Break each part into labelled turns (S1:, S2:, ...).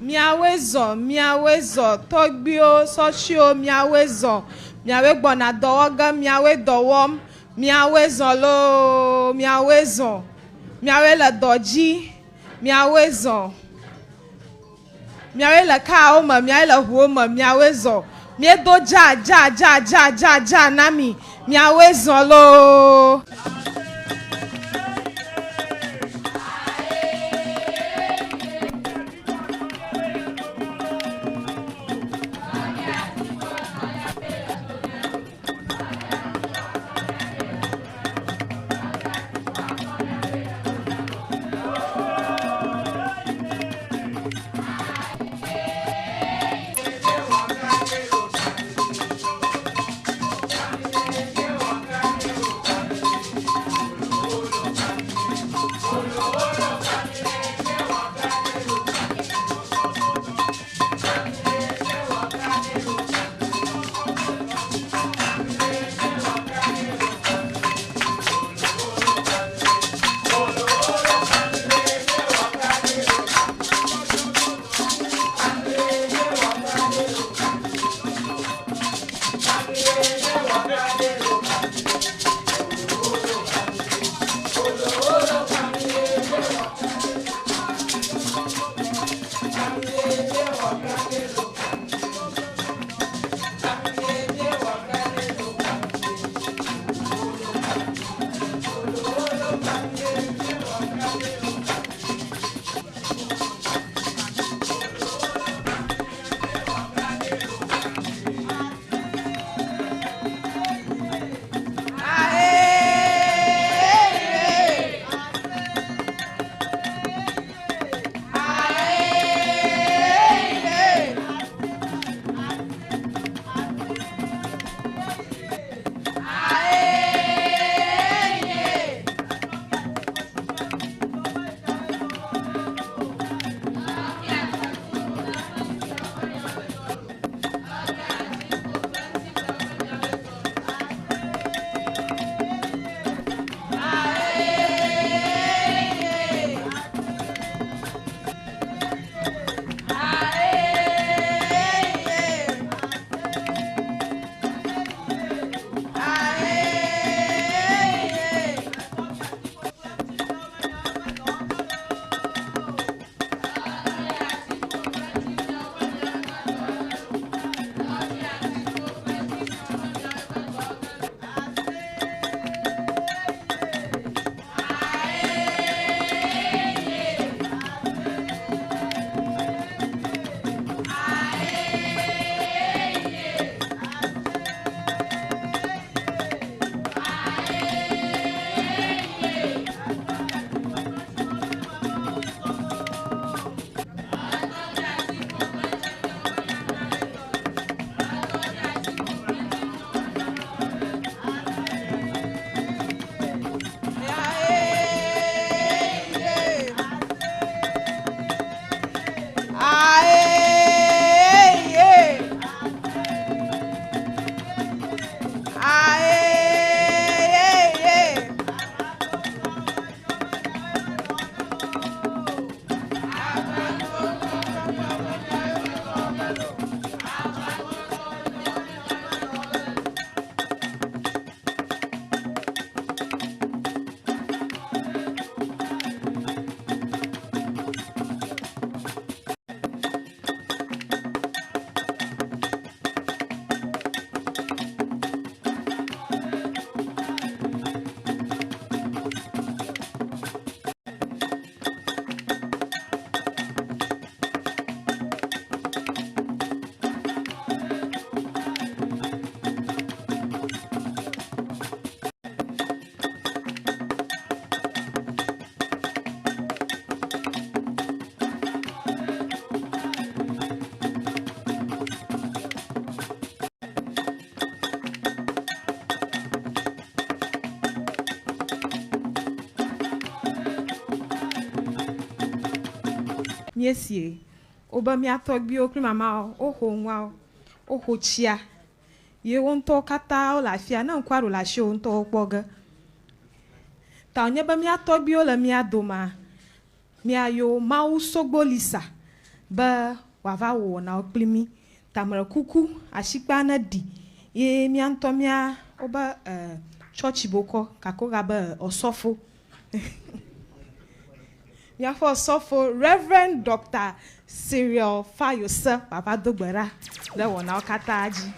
S1: Miawoe zɔ, miawoe zɔ, tɔgbuiwo, sɔshiwo, miawoe zɔ, miawoe gbɔna dɔ wɔ ge, miawoe dɔ wɔm, miawoe zɔ loo, miawoe zɔ, miawoe le dɔ dzi, miawoe zɔ, miawoe le kaawo me, miawoe le ʋuwo me, miawoe zɔ. Míedo dza, dza, dza, dza, dza, dza na mi, miawoe zɔ loo. Míesie wobe mía tɔgbuiwo kple mamawo woxo nuawo, woxo tsia ye wo ŋutɔwo katã wole afia. Ne ŋkua ɖo le asiwò ŋutɔ wokpɔ ge. Ta wònye be mía tɔgbuiwo le mía domea, mía yo Mawu Sogbo Lisa. be wòava wɔ wɔnawo kpli mí. Tameɖekuku asikpa ne ɖi ye mía ŋutɔ mía wobe e tsɔtsi bokɔ gake wogabe ɔsɔfo. Míaƒe ɔsɔfo Reverend Doctor Cyril Fayose wòava do gbe ɖa ɖe wɔnawo katã dzi.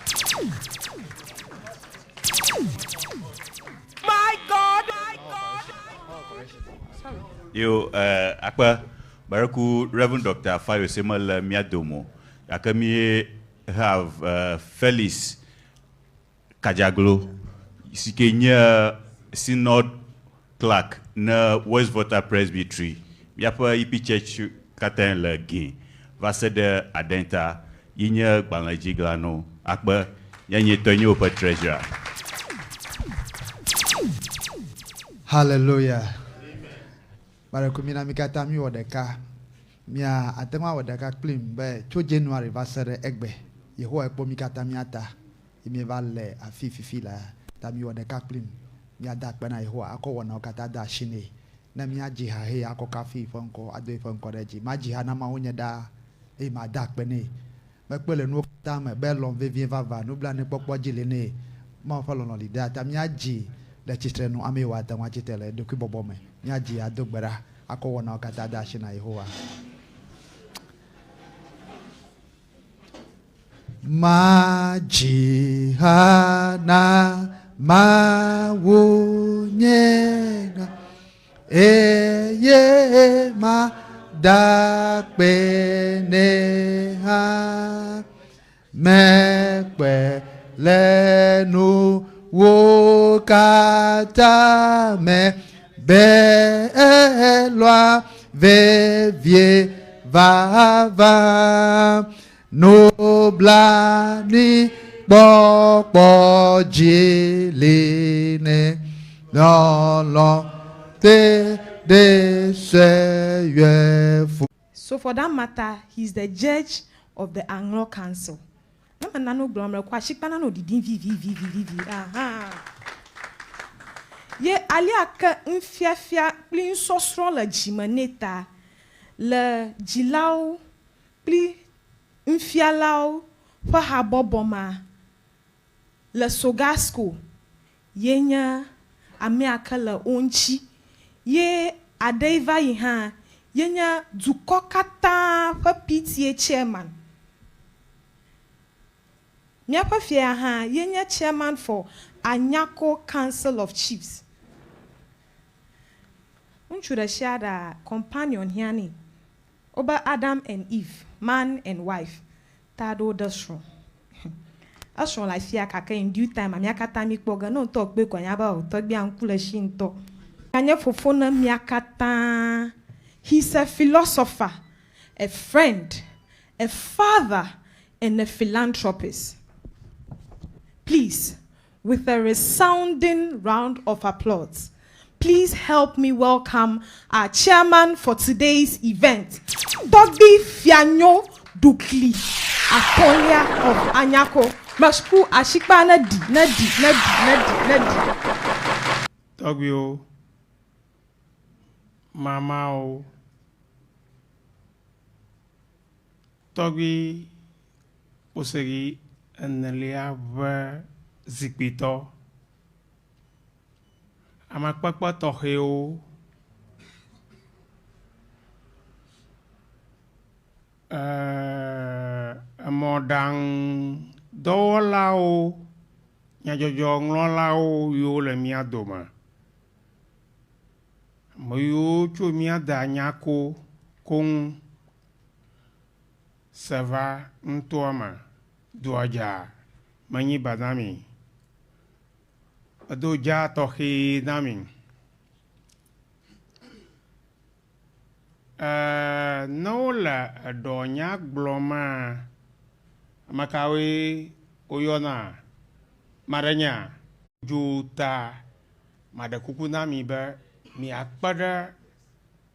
S2: My God.
S3: Yo, akpe bareku Reverend Dr. Fayose mele mía dome o gake mi have Felix Kadzaglo si ke nye Synod Clerk ne West Volta Presbytery míaƒe EP Church katã le Gin va se ɖe Adenta yi nye gbalẽdziglano akpe nye nye tɔe nye woƒe treasurer.
S4: Hallelujah. Bareku mina mi katã mi wɔ ɖeka. Mia ate ŋu awɔ ɖeka kplim be tso January va se ɖe egbe. Yehowa kpɔ mi katã mía ta. Ye mieva le afi fifi la ta mi wɔ ɖeka kplim. Míada akpe na Yehowa akɔ wɔnawo katã de asi nɛ. Ne míadzi ha heye akɔ kafi yiƒe ŋkɔ ado yiƒe ŋkɔ ɖe dzi. Madzi ha na Mawu nye ɖaa eye mada akpe nɛ. Mekpe le nuwo katã me be elɔ̃m vevie vavã. Nublanuikpɔkpɔ dzi li nɛ. Mawu ƒe lɔlɔ̃ li ɖaa ta míadzi le tsitre nu ame yiwo ate ŋu atsi tre le ɖokuibɔbɔ me. Míadzi ado gbe ɖa akɔ wɔnawo katã de asi na Yehowa. Madzi ha na Mawu nye ɖa eye mada akpe nɛ hã. Mekpe le nuwo katã me be elɔ̃a vevie vavã. Nublanuikpɔkpɔ dzi li nɛ. Lɔlɔ̃ te ɖe se yɔe fu.
S1: So for that matter, he is the judge of the Anlo Council. Ne me nane gblɔm le kɔ asikpa nane ɖiɖim vivivivivivi. Aha. Ye alia ke nufiafia kple nusɔsrɔ̃ le dzime nɛ ta le dzilawo kple nufialawo ƒe habɔbɔ ma le Sogasco ye nye amea ke le wo ŋuti. Ye aɖe va yi hã ye nye dukɔ katã ƒe PTA chairman. Míaƒe fia hã ye nye chairman for Anyako Council of Chiefs. Ŋutsu ɖe sia ɖe companion hiã nɛ. Wobe Adam and Eve, man and wife, ta ɖo ɖe srɔ̃. Esrɔ̃ le afia gake in due time mía katã mi kpɔ ge ne ŋutɔ kpe ko anya be o tɔgbia ŋku le si ŋutɔ. Nye fofo ne mía katã. He's a philosopher, a friend, a father, and a philanthropist. Please, with a resounding round of applause, please help me welcome our chairman for today's event, Togbi Fianyo Dukli Akolia of Anyako. Masku Ashikpa na di, na di, na di, na di, na di.
S5: Tɔgbiwo, mamawo, tɔgbi kposegi enelia ƒe zikpuitɔ, amakpekpe tɔxɛwo, emɔɖaŋudɔwɔlawo, nyadzɔdzɔŋlɔlawo yiwo le mía dome. Ame yiwo tso mía de Anyako koŋ se va nutoa me doa dza menyi ba na mi. Edo dza tɔxɛ na mi. Ne wole eɖɔ nya gblɔmaa, ame kawoe woyɔna? Maɖe nya dzo ta maɖe kuku na mi be miakpe ɖe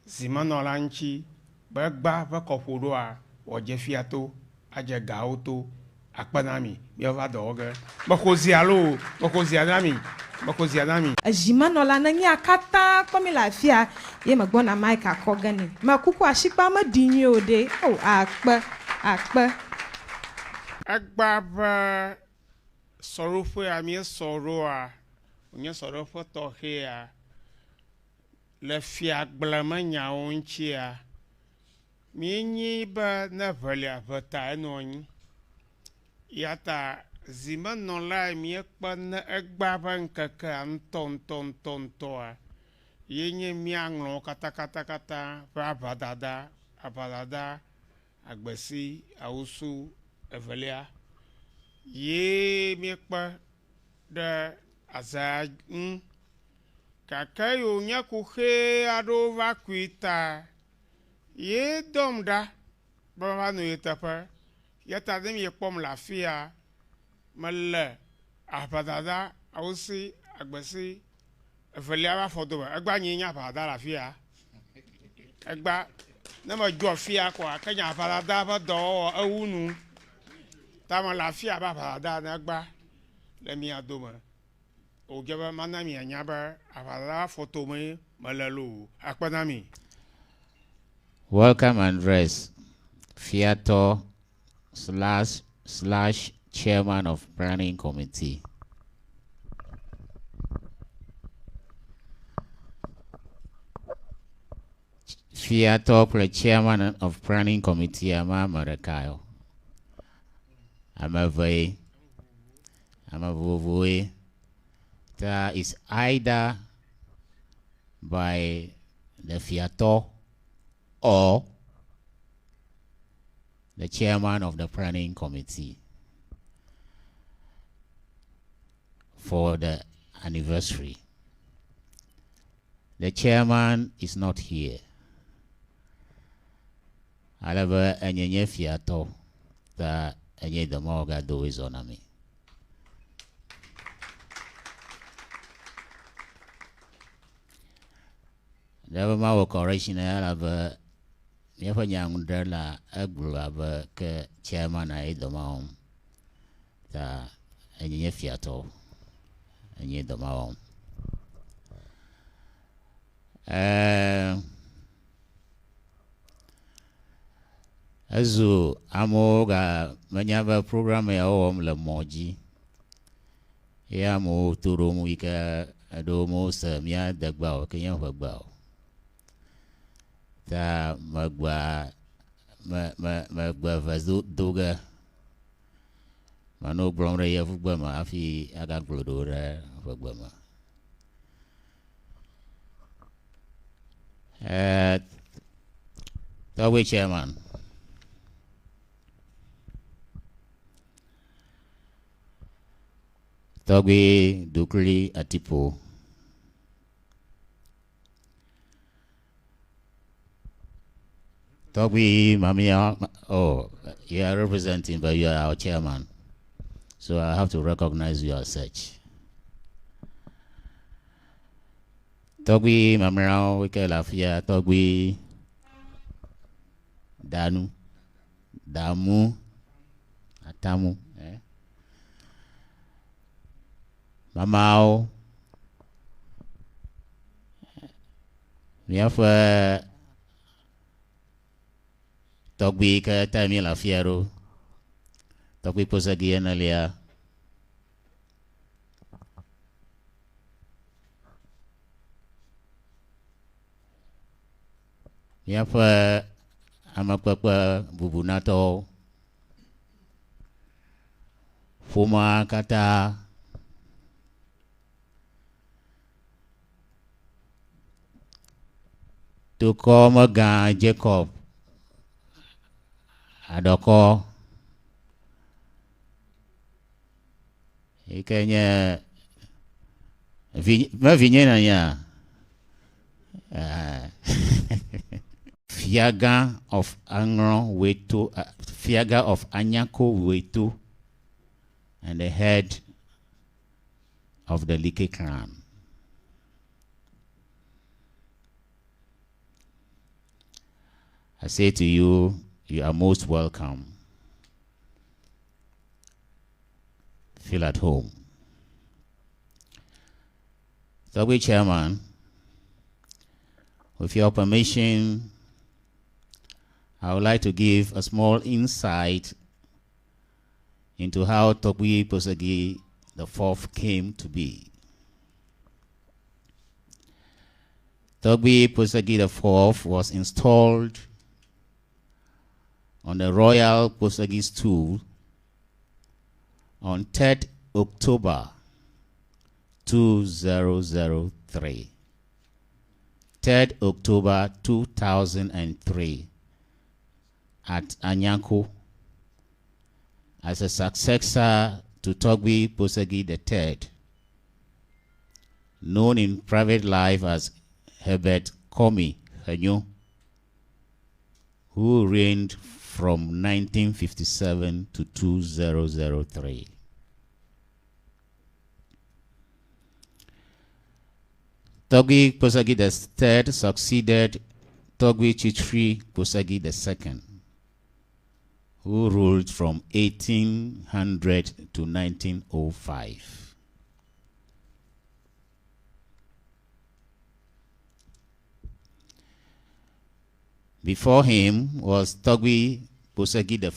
S5: zimenɔla ŋuti be gba ƒe kɔƒo ɖoa wòadze fia to, adze gawo to, Akpe na mi, míava dɔ wɔ ge. Mexɔ zia loo, mexɔ zia na mi, mexɔ zia na mi.
S1: Ezimenɔla ne nyea katã kpɔ mi le afia ye megbɔna mic akɔ ge nɛ. Mekuku asikpa meɖi nyuie o ɖe. O, akpe, akpe.
S5: Egbea ƒe sɔɖoƒea míesɔ ɖoa, wònye sɔɖoƒe tɔxɛa, le fiagblemenyawo ŋutia, míenyi be ne ʋe lia ʋe ta enɔ anyi. Ya ta zimenɔlae míekpe ne egbea ƒe ŋkekea ŋutɔŋutɔŋutɔŋutɔa, ye nye míaŋlɔwo katakatakata ƒe aʋadada, aʋadada, agbesi, awusu evelia. Ye míekpe ɖe azea ŋu. Gake yi wònye kuxi aɖewo va kui ta, ye dɔm ɖa be mava nɔ ye teƒe. Ya ta ne miekpɔm le afia, mele aʋadada, awusi, agbesi evelia ƒe afɔdome. Egbea nyee nye aʋadada le afia. Egbea ne medzo afia koa, ke nye aʋadada ƒe dɔwɔwɔ ewu nu. Ta mele afia abe aʋadada ene egbea le mia dome. Wòdze be mana mianya be aʋadada ƒe afɔtomee mele loo. Akpe na mi.
S2: Welcome address, Fiato slash slash chairman of planning committee. Fiato kple chairman of planning committee ama ame ɖeka o. Ame eve ye. Ame vovovowoe. Ta is either by the Fiato or the chairman of the planning committee for the anniversary. The chairman is not here. Ale be enye nye fiatɔ ta enye dɔmewɔ gado zɔ na mi. Ɖe be mawɔ correction elabe míaƒe nyanuɖela egblɔ abe ke chairman ye dɔ ma wɔm. Ta enye nye fiatɔ enye dɔ ma wɔm. Ezu amewo ga menya be program yawo wɔm le mɔ dzi. Ye amewo to ɖom yi ke eɖewo mose mía degba o ke nye ʋegba o. Ta megbea me me megbe ve do ge. Menɔ gblɔm ɖe yevugbe me hafi agagblɔ ɖewo ɖe ʋegbe me. Tɔgbi chairman. Tɔgbi Dukli Atipo. Tɔgbi Mamia, oh, you are representing, but you are our chairman. So I have to recognize you as such. Tɔgbi Mamia, Wike Lafia, Tɔgbi Danu, Damu, Atamu, eh? Mamao, míaƒe tɔgbi ke ta mi le afia ɖo. Tɔgbi Kposegi enelia. Míaƒe amekpekpe bubunatɔwo. Ƒomea katã. Tokɔmegã Jacob Aɖɔkɔ yi ke nye vi me vinye na nyea Fiagã of Aŋlɔ Weto, Fiagã of Anyako Weto and the head of the Like clan. I say to you, you are most welcome. Feel at home. Togbi Chairman, with your permission, I would like to give a small insight into how Togbi Kposegui the fourth came to be. Togbi Kposegui the fourth was installed on the Royal Kposegui stool on 3rd October 2003. 3rd October 2003 at Anyako as a successor to Togbi Kposegui III, known in private life as Herbert Komi Henyo, who reigned from 1957 to 2003. Togbi Kposegui III succeeded Togbi Chichri Kposegui II, who ruled from 1800 to 1905. Before him was Togbi Kposegui I,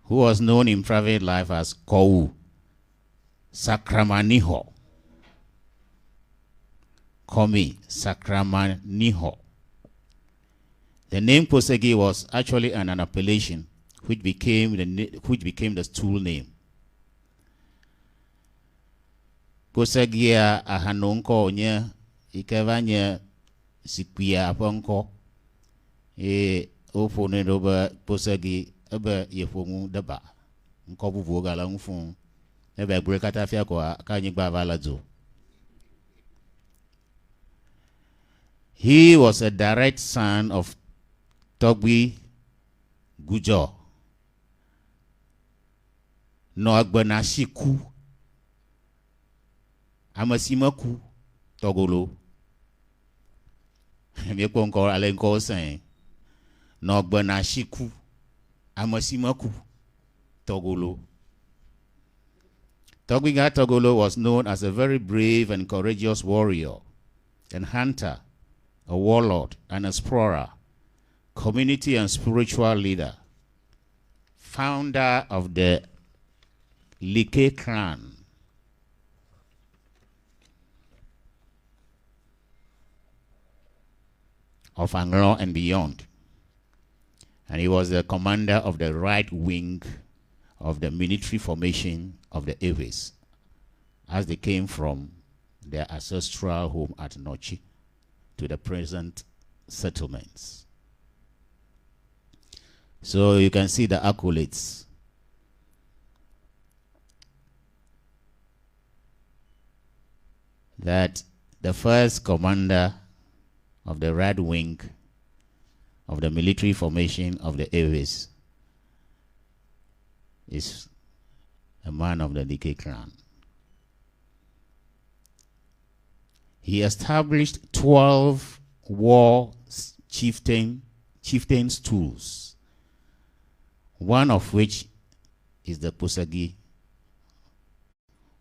S2: who was known in private life as Kou Sakramaniho. Komi Sakramaniho. The name Kposegui was actually an appellation which became the, which became the stool name. Kposegia ahano ŋkɔ wònye yi ke va nye zikpuia ƒe ŋkɔ eye woƒonɛ ɖo be Kposegui ebe yeƒo nu ɖe ba. Ŋkɔ bubuwo gale ŋu fũu. Ebe gblɔe katã fia koa ke anyigba va le dzo. He was a direct son of Togbi Gudzɔ. Nɔ agbe na si ku. Ame si meku tɔgolo. Míekpɔ ŋkɔ ale ŋkɔwo sẽe. Nɔ agbe na si ku. Ame si meku tɔgolo. Togbiga Togolo was known as a very brave and courageous warrior and hunter, a warlord and explorer, community and spiritual leader, founder of the Like clan. Of Anlo and beyond. And he was the commander of the right wing of the military formation of the Ewes as they came from their ancestral home at Nochi to the present settlements. So you can see the accolades. That the first commander of the right wing of the military formation of the Ewes is a man of the Like clan. He established 12 war chieftain stools, one of which is the Kposegui,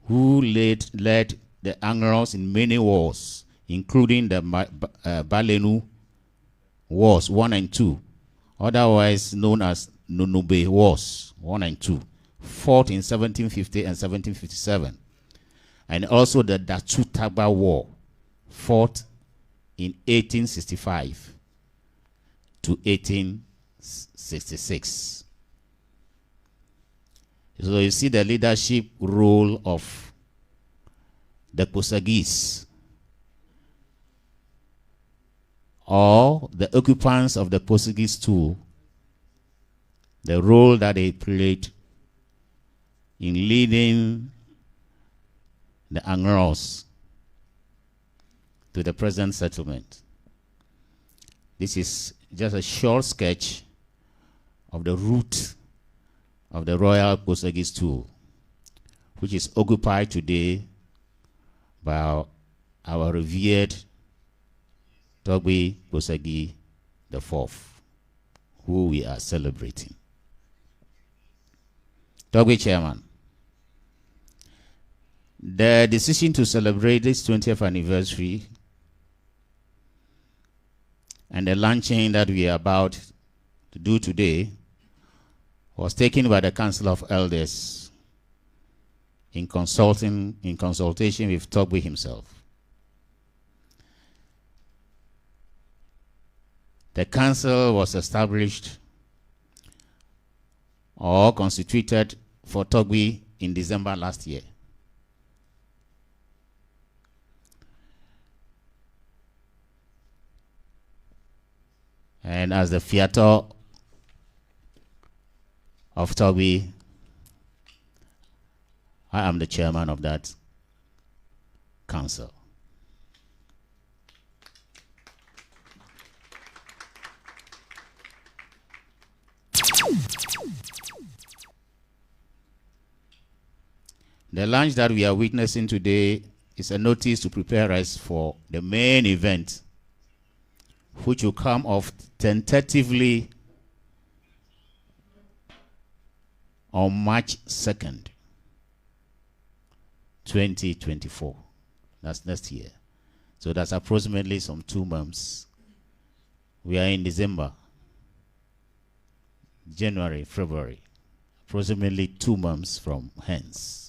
S2: who led the Anglos in many wars, including the Balenu Wars 1 and 2, otherwise known as Nunube Wars 1 and 2, fought in 1750 and 1757, and also the Datu Tagba War, fought in 1865 to 1866. So you see the leadership role of the Kposeguis, or the occupants of the Kposegui stool, the role that they played in leading the Anglos to the present settlement. This is just a short sketch of the root of the Royal Kposegui stool, which is occupied today by our revered Togbi Kposegui the IV, who we are celebrating. Togbi Chairman, the decision to celebrate this 20th anniversary and the launching that we are about to do today was taken by the Council of Elders in consultation with Togbi himself. The council was established or constituted for Togbi in December last year. And as the Fiato of Togbi, I am the chairman of that council. The launch that we are witnessing today is a notice to prepare us for the main event, which will come off tentatively on March 2nd, 2024. That's next year. So that's approximately some 2 months. We are in December, January, February, approximately 2 months from hence.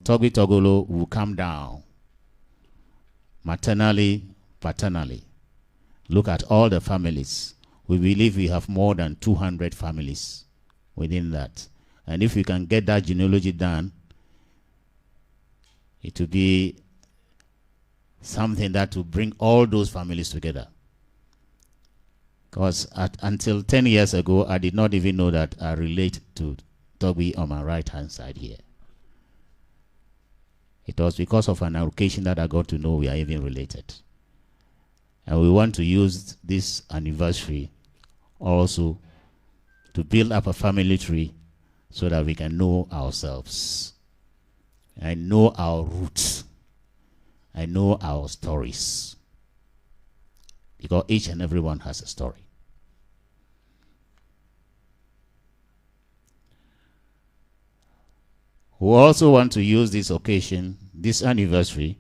S2: Togbi Togolo will come down maternally, paternally. Look at all the families. We believe we have more than 200 families within that. And if we can get that genealogy done, it will be something that will bring all those families together. Because until 10 years ago, I did not even know that I relate to Togbi on my right-hand side here. It was because of an occasion that I got to know we are even related. And we want to use this anniversary also to build up a family tree so that we can know ourselves and know our roots and know our stories. Because each and everyone has a story. We also want to use this occasion, this anniversary,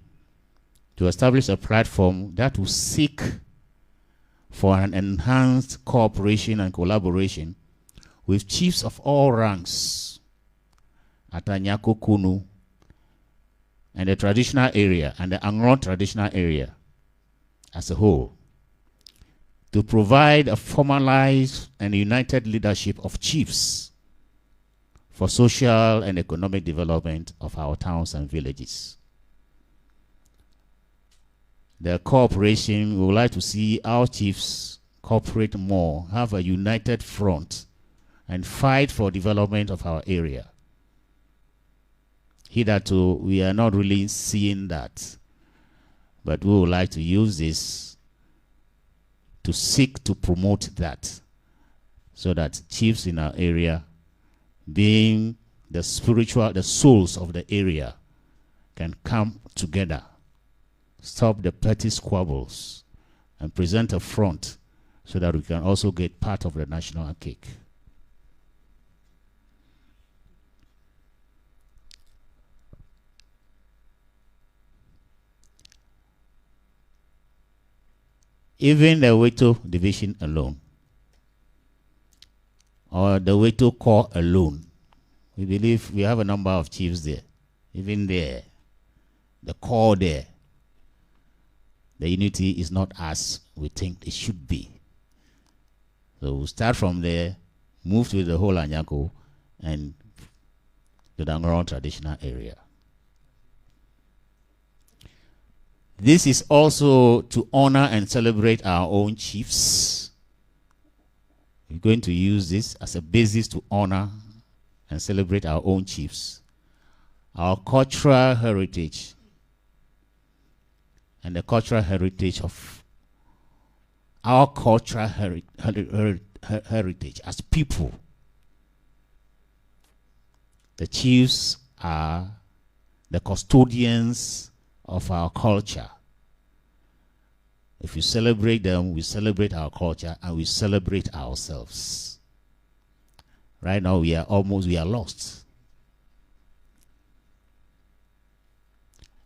S2: to establish a platform that will seek for an enhanced cooperation and collaboration with chiefs of all ranks at Anyako Kunu and the traditional area and the Anglo traditional area as a whole, to provide a formalized and united leadership of chiefs for social and economic development of our towns and villages. The cooperation, we would like to see our chiefs cooperate more, have a united front, and fight for development of our area. Hitherto, we are not really seeing that, but we would like to use this to seek to promote that, so that chiefs in our area, being the spiritual, the souls of the area, can come together, stop the petty squabbles, and present a front so that we can also get part of the national cake. Even the Weto division alone, or the Weto corps alone, we believe we have a number of chiefs there. Even there, the corps there, the unity is not as we think it should be. So we'll start from there, move to the whole Anyako and the Dangron traditional area. This is also to honor and celebrate our own chiefs. We're going to use this as a basis to honor and celebrate our own chiefs, our cultural heritage, and the cultural heritage of our cultural heritage as people. The chiefs are the custodians of our culture. If we celebrate them, we celebrate our culture and we celebrate ourselves. Right now, we are almost, we are lost.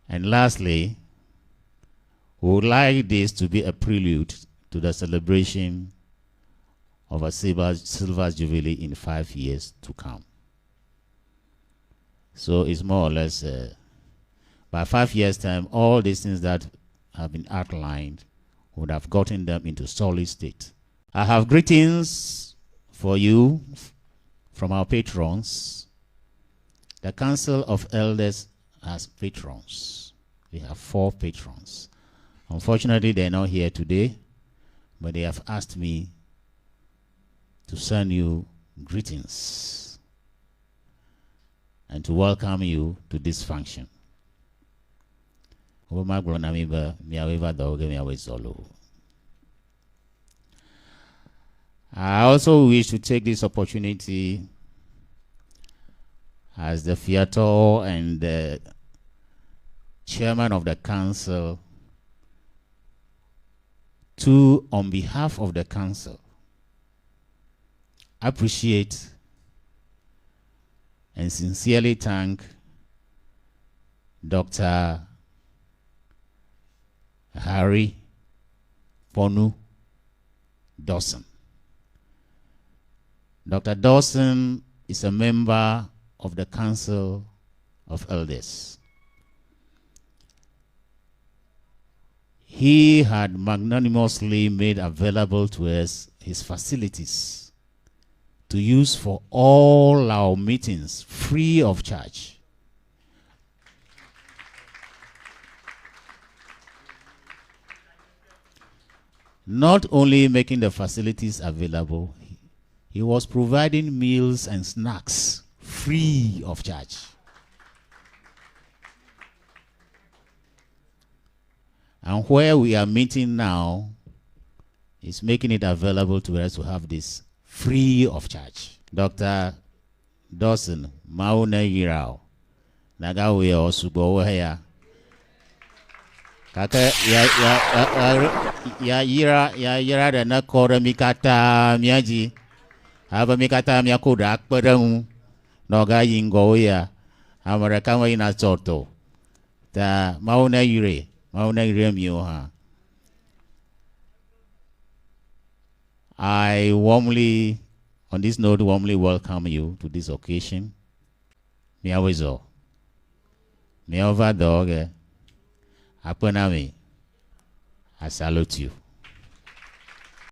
S2: And lastly, we would like this to be a prelude to the celebration of a silver jubilee in 5 years to come. So it's more or less, by 5 years' time, all these things that have been outlined would have gotten them into solid state. I have greetings for you from our patrons. The Council of Elders has patrons. We have 4 patrons. Unfortunately, they're not here today, but they have asked me to send you greetings and to welcome you to this function. I also wish to take this opportunity as the Fiato and the chairman of the council to, on behalf of the council, appreciate and sincerely thank Dr. Harry Ponu Dawson. Dr. Dawson is a member of the Council of Elders. He had magnanimously made available to us his facilities to use for all our meetings free of charge. Not only making the facilities available, he was providing meals and snacks free of charge. And where we are meeting now is making it available to us to have this free of charge. Dr. Dawson, Maune Yirao, Nagawe Osubo ya. Kaka ya ya ya yira ya yira da na kore mikata miaji. Aba mikata miakuda akperengu. Noga yingo ya. Amara kama ina soto. Ta maune yire. Maune yire mioha. I warmly, on this note, warmly welcome you to this occasion. Miawezo. Miova doge. Apenami. I salute you.